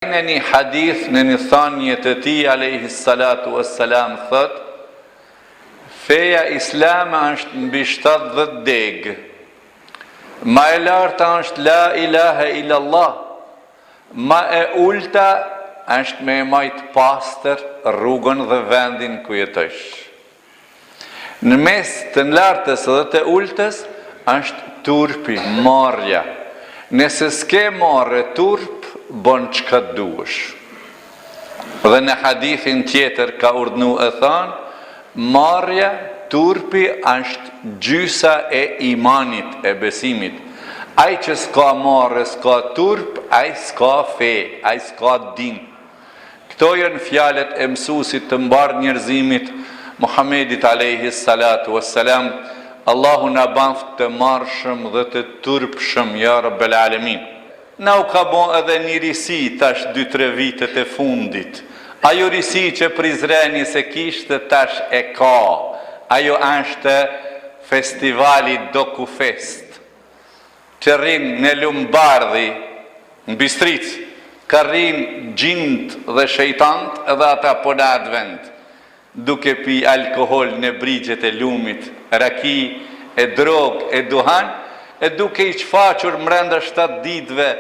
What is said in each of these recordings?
Në një hadith në një thanje të tij alejhi salatu ue selam thotë, Feja islame është mbi 70 degë. Ma e larta është la ilahe illallah. Ma e ulta është me e majtë pastër rrugën dhe vendin ku jetojsh. Në mes të lartës dhe të ultës është turpi, marrja. Nëse s'ke marre turp, bon çka të duash. Dhe në hadithin tjetër ka urdhnu e thanë, marrja, turpi është gjysa e imanit, e besimit. Ai që s'ka marre, s'ka turp, ai s'ka fe, ai s'ka din. Këto janë fjalët e mësuesit të mbarë njerëzimit, Muhammedit alejhi salatu ue selam, Allahu na banft të marrshëm dhe të turpshëm ja Rabbel Alemin. Na u ka bo edhe ni risi tash dy tre vitet e fundit. Ajo risi që Prizreni s'e kishte tash e ka. Ajo ashtë festivali Dokufest. Që rrin në Lumbardhi, në Bistricë, ka rrin xhint dhe shejtant edhe ata po në atë vend, duke pi alkohol në brigjet e lumit, raki e drogë e duhan, e duke i çfaqur mrenda shtatë ditëve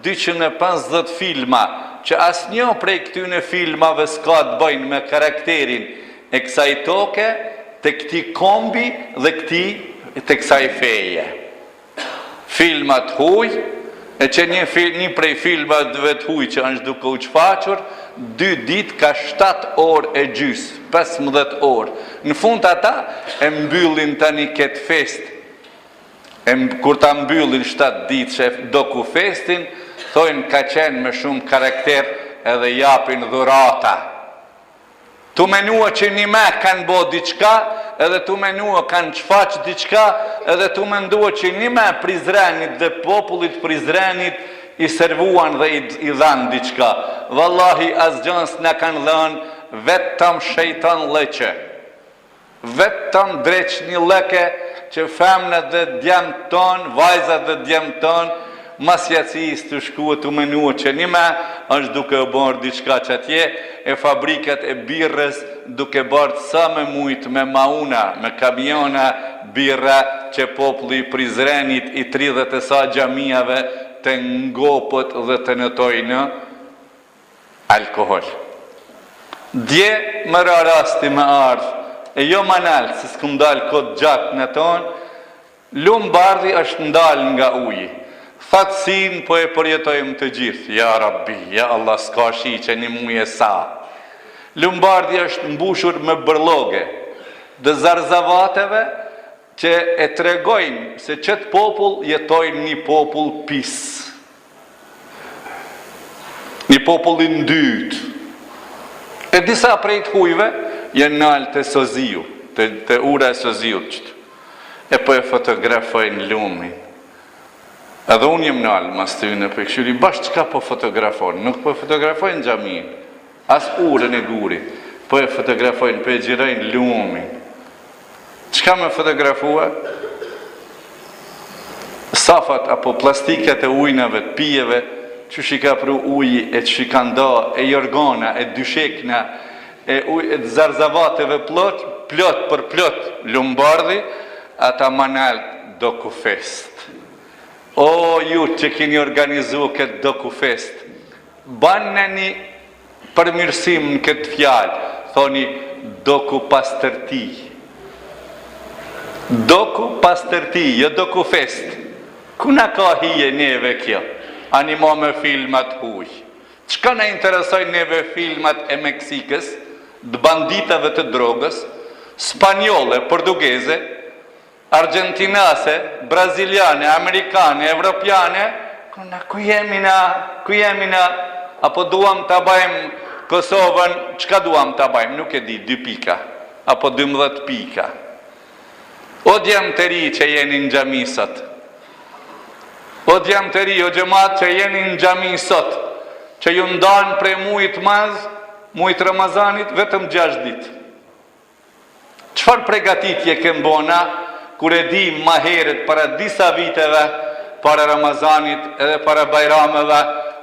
250 filma, që asnjë prej këtyne filmave s'ka të bëjnë me karakterin e kësaj toke, të këtij kombi dhe këtij të kësaj feje. Filma të huj, e që një, një prej filmave të huj që është duke u çfaqur, dy ditë ka 7 orë e gjysë, 15 orë. Në fund ata e mbyllin tani këtë festë, e kur ta mbyllin 7 ditë dokufestin, thojnë ka qenë me shumë karakter edhe japin dhurata. Tu menua që njëme kanë bo diçka, edhe tu menua kanë çfaq diçka, edhe tu mendua që njëme Prizrenit dhe popullit Prizrenit i servuan dhe i, i dhanë diçka. Vallahi asgjë s'na kanë dhanë, vetëm shejtanllëqe. Vetëm dreqnillëke që femnat dhe djemtë tonë, vajzat dhe djemtë tonë, mas jacisë tu shku e tu menua që njëme është duke u bërë diçka qatje, e fabrikat e birrës duke bartë sa me mujtë me mauna, me kamiona birra që populli i Prizrenit i 30 e sa xhamiave të ngopët dhe të notojë në alkohol. Dje më ra rasti me ardhë, e jo ma nalt, se s'kum dalë kot gjatë në tonë, Lumbardhi është ndalë nga uji. Thatësinë po e përjetojmë të gjithë, ja Rabbi, ja Allah s'ka shi që një muj e sa. Lumbardhi është mbushur me bërlloge, dhe zarzavateve që e tregojnë se qëtë popull jetojnë një popull pis. Një popull i ndytë. E disa prej të hujve janë nalë te Soziu, te, te ura e Soziut qëtu. E po e fotografojnë lumin. Edhe unë jem nalë mas tyne, po e kqyri, bash çka po fotografojnë, nuk po fotografojnë xhaminë, as urën e gurit, po e fotografojnë, po e xhirojnë lumin. Çka me fotografua? Safat apo plastikat e ujnave të pijeve, qysh i ka pru uji e qysh i ka nda, e jorgana, e dyshekna, e uj, e zarzavateve plot, plot për plot Lumbardhi, ata ma nalt dokufest. O ju që keni organizu këtë dokufest, banne një Përmirësim në këtë fjalë, thoni doku pastërti. Doku pastërti, jo doku fest. Ku na ka hije neve kjo? Ani mo me filmat huj. Çka na interesojnë neve filmat e Meksikës, të banditave të drogës, spanjolle, portugeze, Argjentinase, braziliane, amerikane, evropiane, ku na ku jemi na, ku jemi na, apo duam ta bajmë Kosovën, çka duam ta bajmë, nuk e di, dy pika, apo 12 pika. O djem të ri që jeni në xhami sot, o djem të ri, o xhemat që jeni në xhami sot, që ju ndanë prej mujit madh, mujit Ramazanit, vetëm 6 ditë. Çfarë pregatitje kem bo na kur e dimë ma herët para disa viteve para Ramazanit edhe para Bajrameve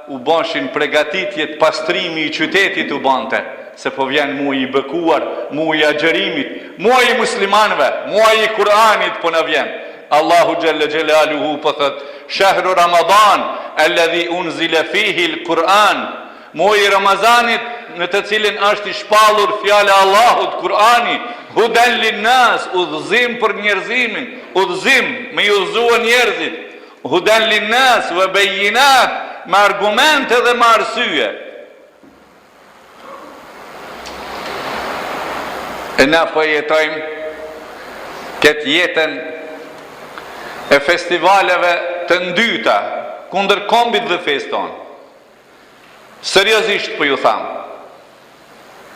u bashin pregatitjet pastrimi i qytetit u bante se po vjen muaji i bekuar muaji i agjërimit muaji i muslimanëve muaji i Kur'anit po na vjen Allahu xhelle xhelaluhu po thot shehru Ramadan alladhi unzila fihi al-Kur'an muaji i Ramazanit në të cilin është i shpallur fjala e Allahut Kur'ani hudan lin-nas udhëzim për njerëzimin udhëzim me i udhëzua njerëzit Hudan linnas ve bejinat, me argumente dhe me arsye. E na po jetojmë këtë jetën e festivaleve të ndyta kundër kombit dhe fesë tonë. Seriozisht po ju tham.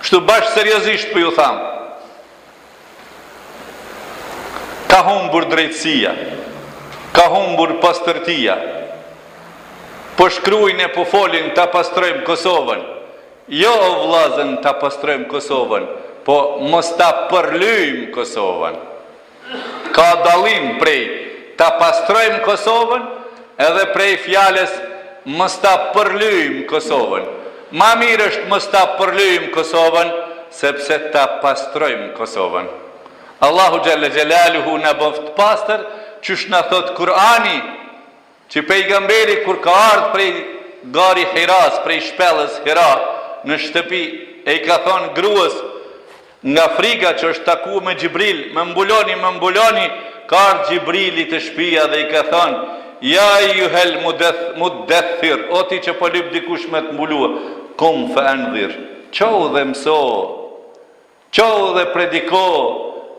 Kështu bash seriozisht po ju tham. Ka humbur drejtësia. Ka humbur pastërtia. Po shkruajnë e po folin ta pastrojmë Kosovën. Jo o vllazën ta pastrojmë Kosovën, po mos ta përlyjmë Kosovën. Ka dallim prej ta pastrojmë Kosovën edhe prej fjalës mos ta përlyjmë Kosovën. Ma mirë është mos ta përlyjmë Kosovën sepse ta pastrojmë Kosovën. Allahu xhelle xhelaluhu na bëftë pastër qysh na thotë Kur'ani Që Pejgamberi kur ka ardhë prej gari Hiras, prej shpellës Hira, në shtëpi, e i ka thonë gruas, nga friga që është taku me Xhibril, më mbuloni, më mbuloni, ka ardhë Xhibrili te shpia dhe i ka thonë, Ja ejjuhel muddethir, o ti që po lyp dikush me të mbulua, kum fe endhir, çohu dhe mëso, Çohu dhe prediko,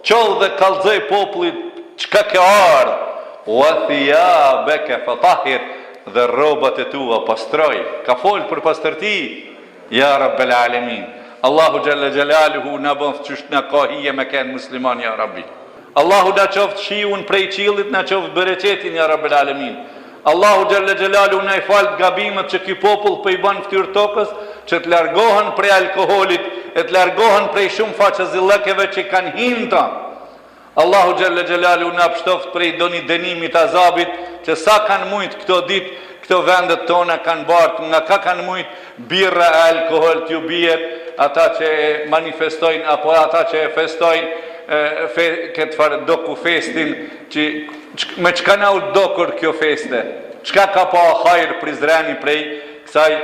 çohu dhe kallxoj popullit çka ke ardhë, wa thiyabeke fatahhir, dhe rrobat e tua pastroj. Ka folë për pastërti, ja Rabbel Alemin. Allahu xhelle xhelaluhu na bëftë qysh na ka hije me kenë musliman ja Rabbi. Allahu na çoftë shiun prej qiellit na çoftë bereqetin ja Rabbel Alemin. Allahu xhelle xhelaluhu na i faltë gabimet që ky popull po i ban fytyrë tokës, që të largohen prej alkoholit e të largohen prej shumë faqezillëkeve që kanë hi në ta. Allahu xhelle xhelaluhu na pshtoftë prej doni dënimit azabit që sa kanë mujt këto ditë këto vendet tona kanë bart nga ka kanë mujt birra e alkohol t'ju bihet ata që e manifestojnë apo ata që e festojnë fe, këtë farë dokufestin që Me çka na u dokur kjo feste? Çka ka pa hajr Prizreni prej kësaj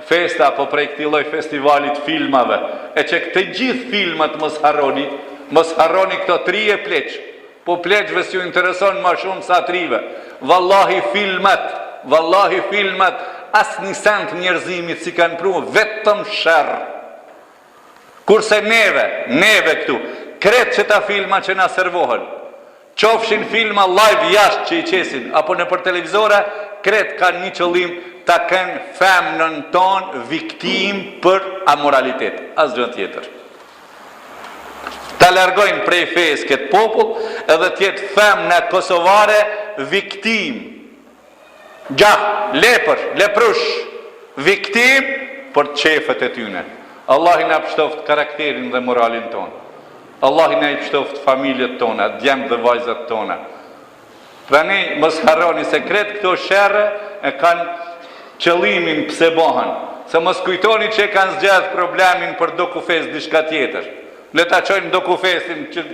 feste apo prej këtij lloj festivalit filmave? E që të gjithë filmat mos harroni, mos harroni këto t'ri e pleq. Po pleqve s'ju intereson ma shumë sa t'rive. Vallahi filmat, vallahi filmat asnjë send njerëzimit s'i kanë pru, vetëm sherr. Kurse neve, neve këtu, krejt qëta filma që na servohen, qofshin filma live jashtë që i qesin, apo nëpër televizore, krejt kanë një qëllim ta kenë femnën tonë viktimë për amoralitet, asgjë tjetër. Ta largojnë prej fesë këtë popull edhe të jetë femna kosovare viktimë Gjah, lepër, leprush, viktimë për qefet e tyne. Allahi na pështoftë karakterin dhe moralin tonë. Allahi na i pështoftë familjet tona, djemtë dhe vajzat tona. Prandaj mos harroni se krejt këto sherre e kanë qëllimin pse bëhen. Se mos kujtoni që e kanë zgjedh problemin për dokufest diçka tjetër. Le ta çojnë dokufestin që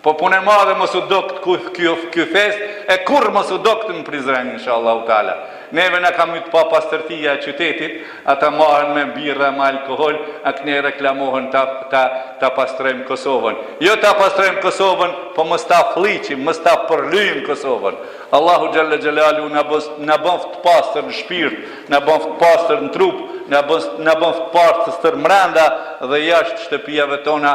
Po punë e madhe mos u dokt ky ky fest e kurrë mos u dokt në Prizren inshallahu teala. Neve na ka myt papastërtia e qytetit, ata mahen me birra me alkohol, a këne reklamohen ta ta ta pastrojmë Kosovën. Jo ta pastrojmë Kosovën, po mos ta flliqim, mos ta përlyjmë Kosovën. Allahu xhelle xhelaluhu na bës na bëftë të pastër në shpirt, na bëftë të pastër në trup, na bës na bëftë të pastër mrenda dhe jashtë shtëpiave tona.